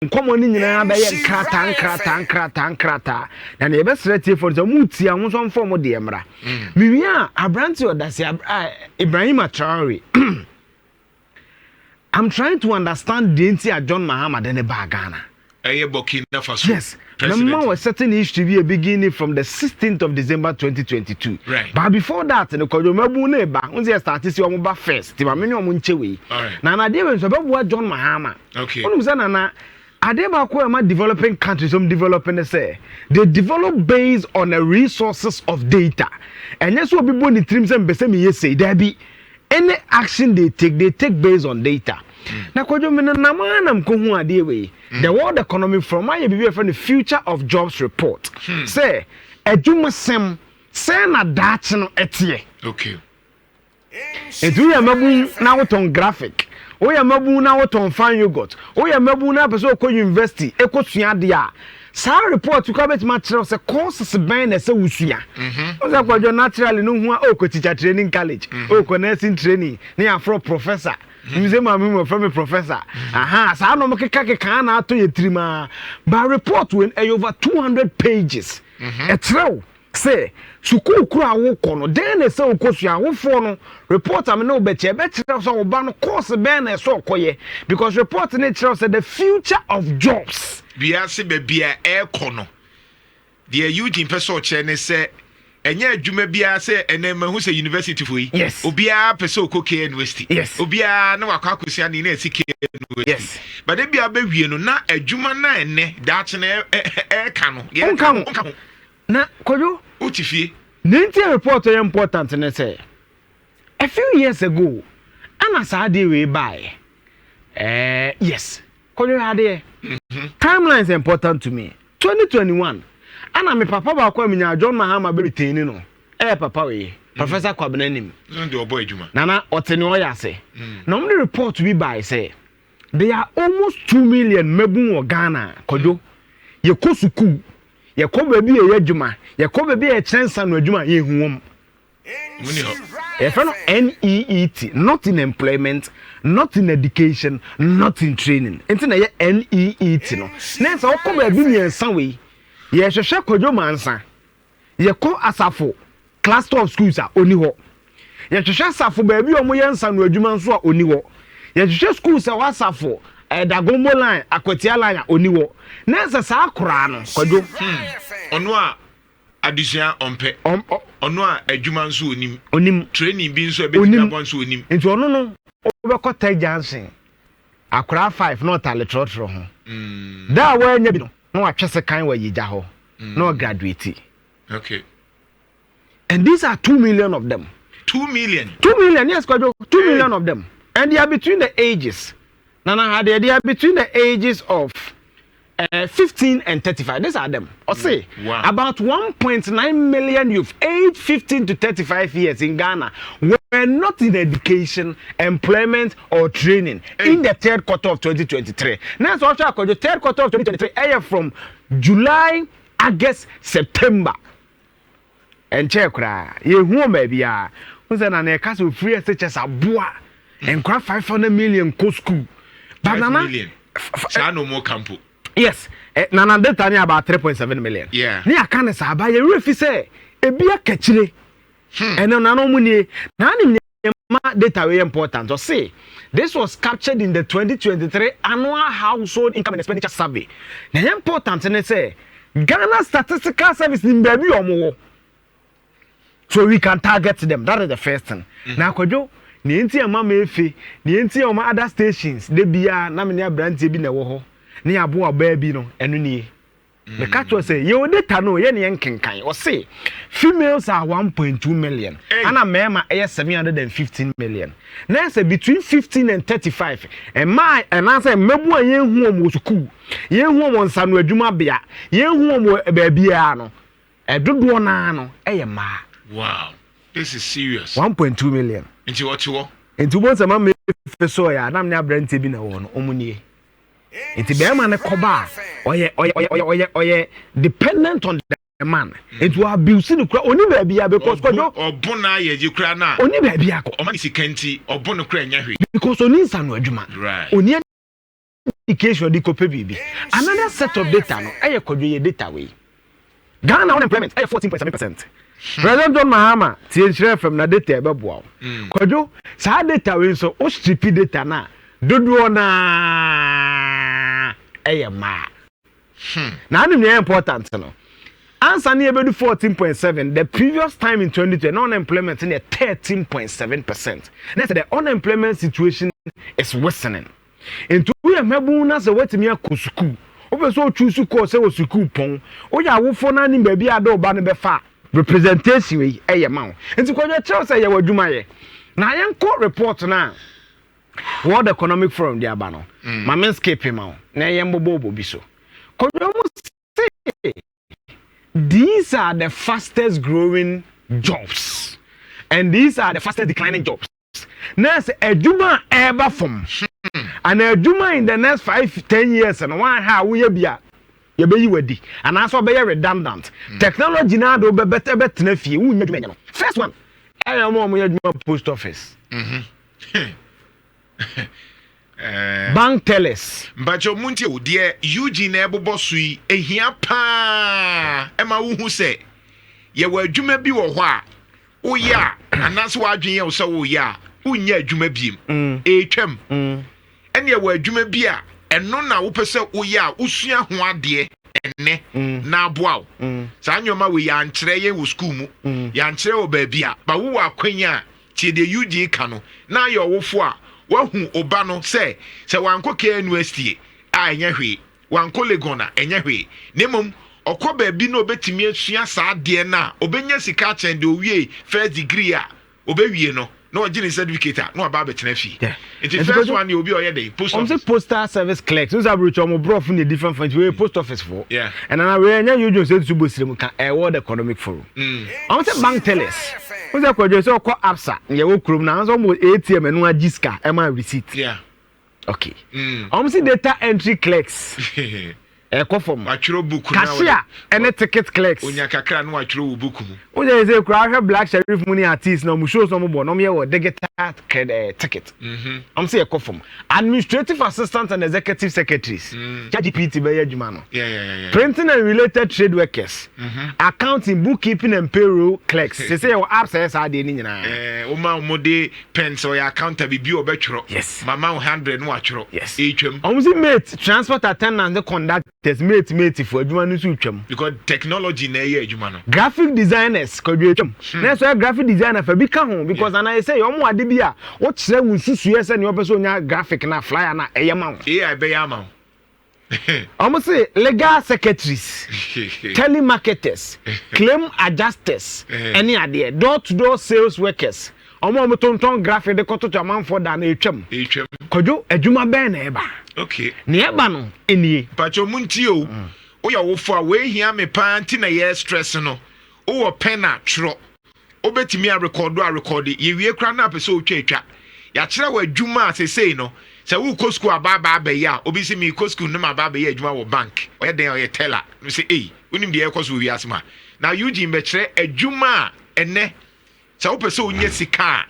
Nkɔmmɔ no nyinaa bɛyɛ nkrataa nkrataa nkrataa nkrataa, na nea yɛbɛsrɛ atiefoɔ no sɛ wɔn tie a, wɔn nso mfa wɔn deɛ mmra. Mewie a, aberante ɔdase Ibrahima Traore, I'm trying to understand deɛ nti a John Mahama de ne baa Ghana. Ɛyɛ Burkina Faso. Yes. Mɛma wɔ certain history bi a beginning from the 16th of December 2022. But before that no, Kwadwo Mabu ne ba n sɛ start sɛ wɔn ba first ti ma me ne wɔn nkyɛ wei. Na anadeɛ wei nso ɛbɛboa John Mahama. Wonim sɛ, Nana, adeɛ baako a ɛma developing countries wɔn develop ne sɛ they develop based on the resources of data. Ɛnyɛ sɛ obi bɔ ne tirim sɛ mpɛ sɛ meyɛ sei, daabi. Any action they take, they take based on data. Na Kwadwo, me nenam ara nam kɔhu adeɛ wei. The World Economic Forum ayɛ biribi a yɛfrɛ no Future of Jobs Report, sɛ adwumasɛm sɛ na daakye no ɛteɛ. Nti woyɛ mmabun na wotɔn Graphic, woyɛ mmabun na wotɔn Fan Yogurt, woyɛ mmabun na apɛ sɛ wokɔ university ɛkɔsua adeɛ a, saa report kora bɛtumi akyerɛ wo sɛ courses bɛn na ɛsɛ wosua. Wo sɛ Kwadwo, naturally no ho a, ɔkɔ teacher training college, ɔkɔ nursing training ne yɛafrɛ professor. Sɛ maame mu ɔfrɛ me professor aha, saa na ɔmo keka keka na atɔ yɛ tirim a. But report wei ɛyɛ over 200 pages. Ɛkyerɛ wo sɛ sukuu koro a wokɔ no, dɛn na ɛsɛ wokɔ sua. Awofoɔ no, report a me ne wo bɛkyɛ ɛbɛkyerɛ sɛ wo ba no, course bɛn na ɛsɛ ɔkɔyɛ, because report ne kyerɛ sɛ the future of jobs. Wiase baabi a ɛrekɔ no deɛ, Eugene pɛ sɛ ɔkyerɛ ne sɛ ɛnyɛ adwuma biara sɛ ɛnɛ mahu sɛ university fo yi, obiara pɛ sɛ ɔkɔ KNUST, obiara na wakɔ akɔsua ne na ɛsi KNUST, but ebi abɛwie no na adwuma na ɛnɛ daakye na ɛɛka no. Ɔnka ho. Na Kwadwo, wote fie. Ne nti report yɛ important ne sɛ a few years ago ɛna saa adeɛ wei baeɛ. Yes, Kwadwo, yɛ adeɛ, timeline is important to me. 2021 ɛna me papa baako a menya John Mahama bɛ retain no, ɛyɛ papa wei, Professor Kwabena Nim. No deɛ, ɔbɔ adwuma. Nana ɔte ne ɔyɛ ase na ɔmo de report bi bae sɛ there are almost 2 million mmabun wɔ Ghana. Kwadwo, yɛkɔ sukuu, yɛkɔ baabi a yɛyɛ adwuma, yɛkɔ baabi a yɛkyerɛ nsa no adwuma, yɛhu wɔm. Mu ni hɔ. Yɛfrɛ no NEET, not in employment, not in education, not in training. Nti na ɛyɛ NEET no. Na sɛ wokɔ baabi mmiɛnsa wei, yɛhwehwɛ Kwadwo Mansa, yɛkɔ Asafo cluster of schools a, ɔni hɔ. Yɛhwehwɛ Asafo baabi a wɔyɛ nsa no adwuma nso a, ɔni hɔ. Yɛhwehwɛ schools a wɔ Asafo Dagombo Line, Akwatia Line a, ɔni hɔ. Na sɛ saa koraa no, Kwadwo, Ɔno a adesua ɔmpɛ, ɔno a adwuma nso onim, onim, training bi nso a ɛbɛtumi Onim. abɔ nso onim. Nti ɔno no, wobɛkɔ Tech Junction, akoraa 5 na ɔtale trɔtrɔ ho da a wɔanya bi no na watwe sekan wɔ ayigya hɔ na ɔgraduate. And these are 2 million of them. 2 million. 2 million, yes, Kwadwo, 2 million of them, and they are between the ages, Nana Hadeɛ, they are between the ages of 15 and 35. These are them. Ɔse about 1.9 million youth aged 15 to 35 years in Ghana were not in education, employment or training in the third quarter of 2023. Now, so the third quarter of 2023, ɛyɛ from July, August, September. Ɛnkyɛn koraa yɛhu wɔn baabi a n sɛ na ɛka sɛ ofiri ɛsɛ kyɛ sɛ aboa nkora 500 million kɔ school. But 5 Nana, million. Saa na ɔmo kampo. Yes, Nana, data ni about 3.7 million. Ne aka ne saa ba yɛwerɛ fi sɛ ebi akakyire ɛno nana ɔmo nie na anim nneɛma. Data wey important, ɔse this was captured in the 2023 Annual Household Income and Expenditure Survey. Na ɛyɛ important ne sɛ Ghana Statistical Service ni baabi a ɔmo wɔ so we can target them. That is the first thing. Na Akwadwo, nea nti ɛma ma efe, nea nti ɛma other stations de bia na me ne aberanteɛ bi na ɛwɔ hɔ ne aboa ɔbaa bi no, ɛno nie. Meka kyerɛ sɛ yɛwɔ data no, yɛ ne yɛn nkenkan. Ɔse females are 1.2 million. Hey. Ana mmarima ɛyɛ 715 million. Na sɛ between 15 and 35, mmaa ɛnaasɛ mmabu a yɛnhu wɔn wɔ sukuu, yɛnhu wɔn wɔ nsano adwuma bea, yɛnhu wɔn wɔ baabiara no, ɛdodoɔ naa no ɛyɛ mmaa. Wow, this is serious. 1.2 million. Nti ɔte hɔ. Nti wobɔ nsɛm ama efe so yɛ anam ne aberanteɛ bi na ɛwɔ no, ɔmo nie. Nti bɛrima no kɔba a, ɔyɛ dependent on the man. Nti wɔ abuse no kura oni baabi a, because Kwadwo, ɔbo na ayɛ gye kura na oni baabi akɔ. Ɔma ne sika nti ɔbo no kura nya hwee. Because oni nsa no adwuma, oni Education de kɔpɛ biribi. Another set of data no ɛyɛ kwadwo yɛ data wei. Ghana unemployment ɛyɛ 14.7%. President John Mahama tie Nhyira FM na data ɛbɛboa wo. Kwadwo saa data wei nso wo stripi data no a dodoɔ no ara ɛyɛ mmaa. Na anim nea ɛyɛ important no ansa ne yɛbɛdu 14.7, the previous time in 2020 na unemployment no yɛ 13.7%. Na sɛ the unemployment situation is worsening. Nti woyɛ mmabun na sɛ woatumi akɔ sukuu, wopɛ sɛ wotwi sukuu sɛ wɔ sukuu pɔn, woyɛ awofoɔ no anim baabi a de wo ba no bɛfa a, representation wei ɛyɛ ma wo. Nti kwadwo kyerɛw sɛ yɛwɔ adwuma yɛ. Na yɛnkɔ report no a World Economic Forum de aba no. Ma me skip ma wo na yɛn bɔbɔ bi so. Kwadwo mo se these are the fastest growing jobs and these are the fastest declining jobs. Na sɛ adwuma a ɛreba fam ana adwuma in the next 5, 10 years no wɔn aha a woyɛ bi a yɛbɛyi wadi anaasɛ ɔbɛyɛ redundant. Technology naa de wobɛbɛ ɛbɛtena fie wunya adwuma nyɛ no. First one ɛyɛ ɔmo a ɔmo yɛ adwuma post office, bank tellers. Mpakyɛ mu nti o, deɛ Eugene na ɛbobɔ so yi ehia paa ɛma wohu sɛ yɛwɔ adwuma bi wɔ hɔ a woyɛ a anaasɛ w'adwene yɛ wo sɛ woyɛ a wonyɛ adwuma biem, ɛretwam. Ɛne ɛwɔ adwuma bi a ɛno na wopɛ sɛ woyɛ a wosua ho adeɛ ɛnɛ na aboa wo. Saa nneɛma wei yɛankyerɛ yɛn wɔ sukuu mu, yɛankyerɛ wɔ baabi a ba wowɔ akwanya a tie deɛ Eugene ka no na ayɛ ɔwofo a wahu ɔba no sɛ wankɔ KNUST a ɛnyɛ hwee, wankɔ Legon a ɛnyɛ hwee, na mmom ɔkɔ baabi na obɛtumi asua saa adeɛ no a obɛnya sika akyɛn deɛ owie first degree a obɛwie no na ɔgye ne certificate a na waba abɛtena fie. Nti first one deɛ obi a ɔyɛ de post ɔmo sɛ office. Postal service clerks n sɛ aburukyi ɔmo borɔfo ne different from wei post office fo. Ɛna na wei ɛnyɛ Eugene sɛ tutu bɔ sirim ka ɛyɛ World Economic Forum. Ɔmo sɛ bank tellers n sɛ kwadwo sɛ ɔkɔ Absa yɛ wɔ kurom na ɔmo sɛ ɔmo ATM ɛno agye sika ɛma receipt. Okay. Ɔmo sɛ data entry clerks ɛkɔ fam. Watwerɛ book na cashier ɛne ticket clerks. Onya kakra na watwerɛ wɔ book mu. Wọ́n sɛ sɛ kura ahwɛ Black Sherif mu ne artist na ɔmo shows na ɔmo bɔ na ɔmo yɛ wɔ digital credit ticket. Ɔmo sɛ yɛkɔ fam. Administrative assistant and executive secretaries. ChatGPT bɛyɛ adwuma no. Printing and related trade workers. Accounting, bookkeeping and payroll clerks. Sɛ yɛwɔ apps ɛyɛ saa adeɛ no nyinaa. Woma mo de pen sɛ ɔyɛ accountant bibi ɔbɛtwerɛ. Mama wo 100 no watwerɛ. Ɛtwam. Ɔmo sɛ mate, transport attendants ne conductors, mate mate fo adwuma no nso twam. Because technology na ɛyɛ adwuma no. Graphic designers kɔdwe twam. Na ɛsɛ ɔyɛ graphic designer fa bi ka ho because ana ɛsɛ yɛ ɔmo ade bi a wɔkyerɛ wo nsusuɛ sɛ nea ɔpɛ sɛ onya graphic na flyer na ɛyɛ ma wo. AI bɛyɛ ama wo. Ɔmo sɛ legal secretaries, telemarketers, claim adjusters ɛne adeɛ, door to door sales workers, ɔmo a ɔmo tontɔn graphic de kɔtoto amanfoɔ da na etwam. Ɛtwam. Kɔdwo adwuma bɛn na ɛba? Nea ɛba no enie. Mpakyɛ mu nti o, woyɛ wofo a weihia me paa nti na yɛ stress no. Wowɔ pen a twerɛ, wobɛtumi arekɔdo arekɔde yɛwie koraa na apɛ sɛ wotwa atwa yɛakyerɛ wɔ adwuma a sesei no sɛ wokɔ sukuu abaabaa bɛyɛ a obi sɛ meekɔ sukuu no ma aba bɛyɛ adwuma wɔ bank, ɔyɛ dɛn ɔyɛ teller no sɛ ei wonim deɛ ɛkɔ so wɔ wiase mu a na Eugene bɛkyerɛ adwuma a ɛnɛ sɛ wopɛ sɛ wonya sika a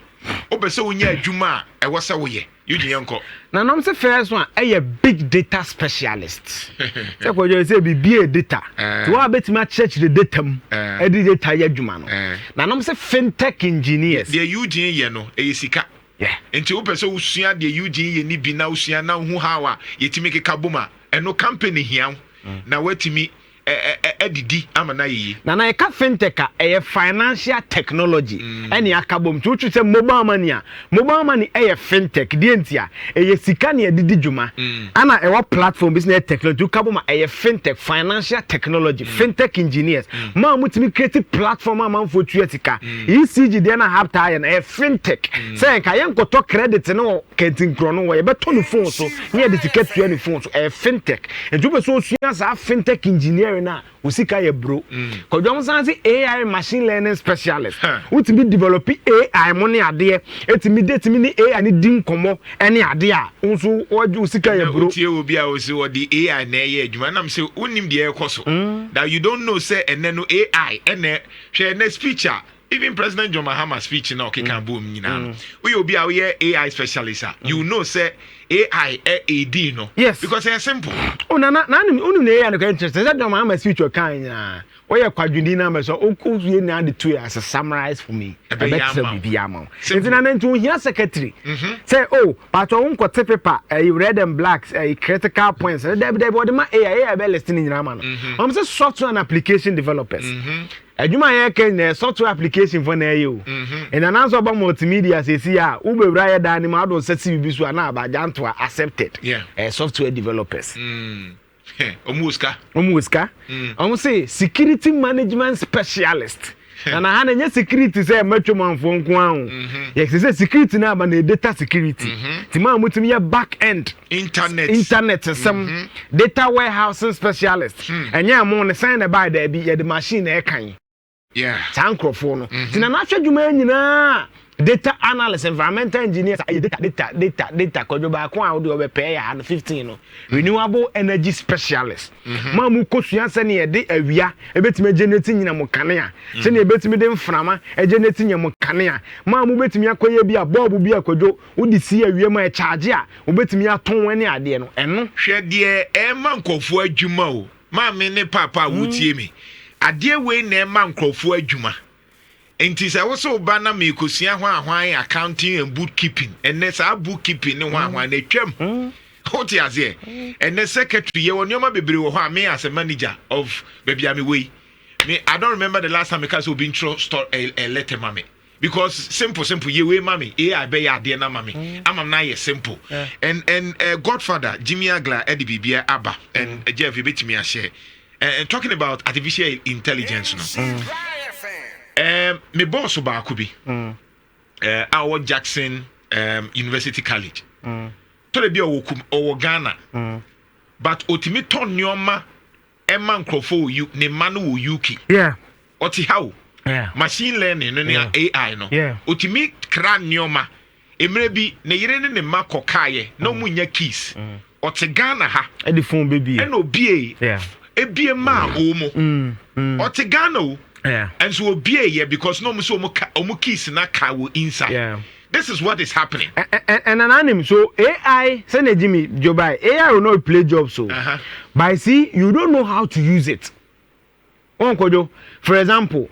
wopɛ sɛ wonya adwuma a ɛwɔ sɛ woyɛ. Eugene, yɛnkɔ. Na nom sɛ first one ɛyɛ big data specialist sɛ kɔdwo sɛ biribi yɛ data nti wɔn a bɛtumi akyerɛkyerɛ data mu ɛde data yɛ adwuma no. Na nom sɛ fintech engineers. Deɛ Eugene yɛ no ɛyɛ sika. Nti wopɛ sɛ wosua deɛ Eugene yɛ ni bi na wosua na wohu how a yɛtumi keka bom a ɛno company hia wo na woatumi adidi ama no ayɛ yie. Na yɛka fintech a ɛyɛ financial technology ɛne aka bom nti wotwi sɛ mobile money a mobile money ɛyɛ fintech deɛ nti a ɛyɛ sika ne yɛde di dwuma ana ɛwɔ platform bi sɛ ɛyɛ technology woka bom a ɛyɛ fintech, financial technology. Fintech engineers maa motumi create platform a manfoɔ tua sika. ECG deɛ na hapta ayɛ no ɛyɛ fintech sɛ nka yɛnkɔtɔ credit no wɔ kɛntinkorɔ no wɔ yɛbɛtɔ ne phone so ne yɛde sika tua ne phone so, ɛyɛ fintech. Nti wopɛ sɛ osua saa fintech engineering a wo sika yɛ bro. Kɔdwam san se AI machine learning specialist. Wotumi develop AI mo ne adeɛ ɛtumi de tumi ne AI ne di nkɔmmɔ ɛne adeɛ a wo nso wɔgye wo sika yɛ bro. Wotie obi a wɔsi wɔde AI na ɛyɛ adwuma nam sɛ wonim deɛ ɛkɔ so that you don't know sɛ ɛnɛ no AI ɛnɛ hwɛ ɛnɛ speech a even President John Mahama speech na ɔkeka bom nyinaa no, woyɛ obi a woyɛ AI specialist a you know sɛ AI ɛ aid no. Because ɛyɛ simple. Oh, na na nim onim na AI no kɔ interesting sɛ dɔm ama speech ɔkan nyinaa, wɔyɛ kwadwoni na ama sɛ ɔkɔ na ade to yɛ as a summarize for me, ɛbɛkyerɛ biribi ama wo. Nti na nti ohia secretary sɛ, oh, patɔ wo nkɔte paper ɛyi, red and black, ɛyi, critical points. Dabi dabi, ɔde ma AI, AI bɛ list ne nyinaa ma no. Wɔn sɛ software and application developers, adwuma a yɛka nyinaa, software application fo na ɛyɛ o. Ɛna nanso ɔba multimedia sɛsi a wobɛwura yɛ dan ne mu ado nsa si biribi so a na aba gyantoa accepted. Ɛyɛ software developers. Ɔmu wɔ sika. Ɔmu wɔ sika. Ɔmo sɛ security management specialist, na ha na nyɛ security sɛ mɛtwamanfoɔ nko ara o. Yɛ sɛ security na aba na data security tí maa mo ti yɛ back end internet. Internet sɛm, data warehousing specialist, ɛnyɛ ɛmo ne sɛn na ɛbaa daabi, yɛde machine na ɛkan saa nkurɔfoɔ no. Nti na n'ahwɛ adwuma yi nyinaa, data analyst, environmental engineers, ayɛ data, data, data, data. Kɔdwo baako a wode ɔbɛpɛɛ yɛ ha no 15 no, renewable energy specialist, maa mu kɔsua sɛne yɛde awia ɛbɛtumi agenerate nyinam kanea, sɛne yɛbɛtumi de mframa agenerate nyinam kanea, maa mu bɛtumi akɔyɛ bi a bulb bi akɔdwo wode si awia mu a ɛkyagye a wobɛtumi atɔn ne adeɛ no ɛno. Hwɛ deɛ ɛma nkurɔfoɔ adwuma o. Maame ne papa a wotie mi, adeɛ wei na ɛma nkurɔfoɔ adwuma. Nti sɛ wosɛ wo ba na meekosua ho ahwan accounting and bookkeeping, ɛnɛ saa bookkeeping ne ho ahwan na atwam, wote aseɛ? Ɛnɛ secretary, yɛwɔ nneɛma bebree wɔ hɔ a me as a manager of baabi a mewɔ yi, me I don't remember the last time meka sɛ obi ntwerɛ store a letter ma me, because simple simple yɛ wei ma me, AI bɛyɛ adeɛ na ma me ama na ayɛ simple. And Godfather Jimmy Agla ɛde biribia aba and Jeff ebɛtumi ahyɛ and talking about artificial intelligence no, me boss baako bi a ɔwɔ Jackson University College tɔrɔ bi a ɔwɔ kum ɔwɔ Ghana, but otumi tɔ nneɛma ɛma nkurɔfoɔ wɔ U ne mma no wɔ UK. Ɔte ha o. Machine learning no ne AI no, otumi kra nneɛma. Mmerɛ bi ne yere ne ne mma kɔ kaayɛ na ɔmo nya keys, ɔte Ghana ha. Ɛde phone bɛbie. Ɛna obie ebie maa ɔmo. Ɔte Ghana o. Ɛnso obie yɛ because na ɔmo sɛ ɔmo ka ɔmo keys na ka wɔ inside. This is what is happening. And an so AI send Jimmy Jobai, AI will not play job so. But see, you don't know how to use it. One kojo, for example,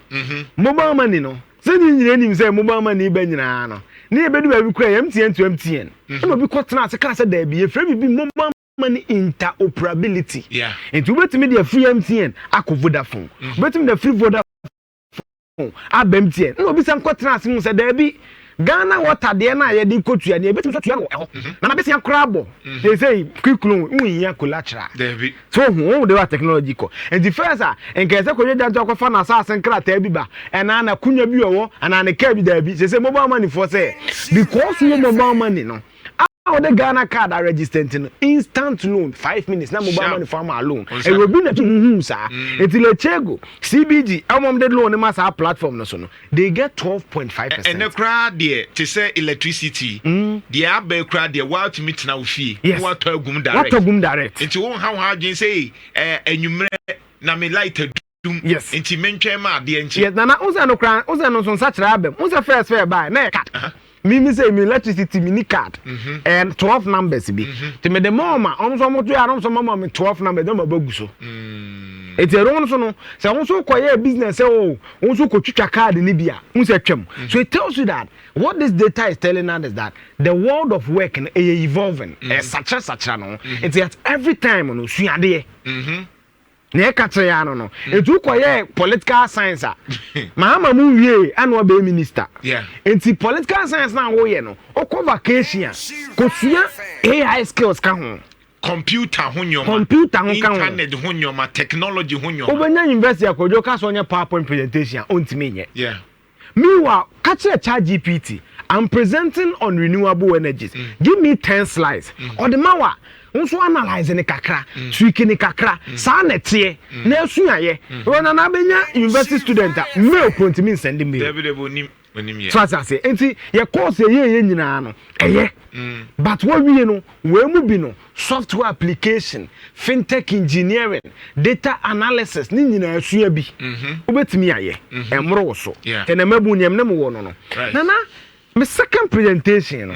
mobile money no. Sɛ ni nyina nim sɛ mobile money bɛ nyinaa no. Ne yɛ bɛdu baabi kura MTN to MTN. Ɛna obi kɔ tena ase kaa sɛ daabi, yɛfrɛ bibi mobile money interoperability. Nti wobɛtumi de afiri MTN akɔ Vodafone. Wobɛtumi de afiri Vodafone aba MTN. Ɛna obi sɛ nkɔ tena ase hu sɛ daabi, Ghana Water deɛ no a yɛde kɔtua ne yɛbɛtumi sɛ tua no wɔ ɛhɔ na nabɛsia koraa bɔ sɛsɛi quick loan wohia collateral. Dabi. So ohu de wa technology kɔ. Nti first a nkɛyɛ sɛ kɔdwe gya nto akɔfa n'asase nkrataa bi ba ɛnaa na kunya bi ɔwɔ anaa ne kaa bi, daabi, sɛ mobile money foɔ sɛ because wo mobile money no a wɔde Ghana Card a register nti no, instant loan, 5 minutes na mobile money fo ama loan. Ɛyɛ obi na huhu saa. Nti Lechego, CBG, ɛmɔm de loan ma saa platform no so no, they get 12.5%. Ɛnɛ koraa deɛ, te sɛ electricity deɛ aba koraa deɛ, woatumi tena wo fie na woatɔ agum direct. Watɔ gum direct. Nti wonha wo ha adwene sɛ anwummerɛ na me light adum nti mentwɛn ma adeɛ nkye. Yes, nana n sɛ no koraa n sɛ no nso nsakyerɛ abɛm n sɛ first fair buy na yɛ card. Mimi sɛ mi electricity mi ni card ɛɛ 12 numbers bi te mi de mɔɔ ma ɔmo nso ɔmo to yɛ ɔmo nso ɔmo ma mi 12 numbers ɛna ɔmo bɛ gu so. Eti ɛno nso no sɛ ɔmo nso kɔ yɛ business sɛ o ɔmo nso kɔ twitwa card ni bi a n sɛ twɛm. So it tells you that what this data is telling us is that the world of work no ɛyɛ evolving, ɛyɛ sakyera sakyera no. Nti at every time no suadeɛ na ɛka kyerɛ ya no nti wokɔyɛ political science a Mahama mu wie ɛna ɔbɛyɛ minister. Nti political science na woyɛ no, wokɔ vacation a, kosua AI skills ka ho. Computer ho nneɛma. Computer ho ka ho. Internet ho nneɛma, technology ho nneɛma. Wobɛnya university akɔdwo ka sɛ ɔnyɛ PowerPoint presentation a ɔntumi nyɛ. Meanwhile, ka kyerɛ Chat GPT, "I'm presenting on renewable energies, give me 10 slides." Ɔde ma wa nso analyse ne kakra, tweak ne kakra, saa na ɛteɛ na esuayɛ wɔn nana abɛnya university student a mail kuro ntumi nsend mail. Dabi dabi, onim onim yɛ. So ase ase nti yɛ course yɛ yɛ nyinaa no ɛyɛ, but wɔwie no wɔn mu bi no, software application, fintech engineering, data analysis ne nyinaa sua bi, wobɛtumi ayɛ ɛmoro wɔ so. Tɛnɛmɛbu nneɛm ne mu wɔ no. Nana, my second presentation no.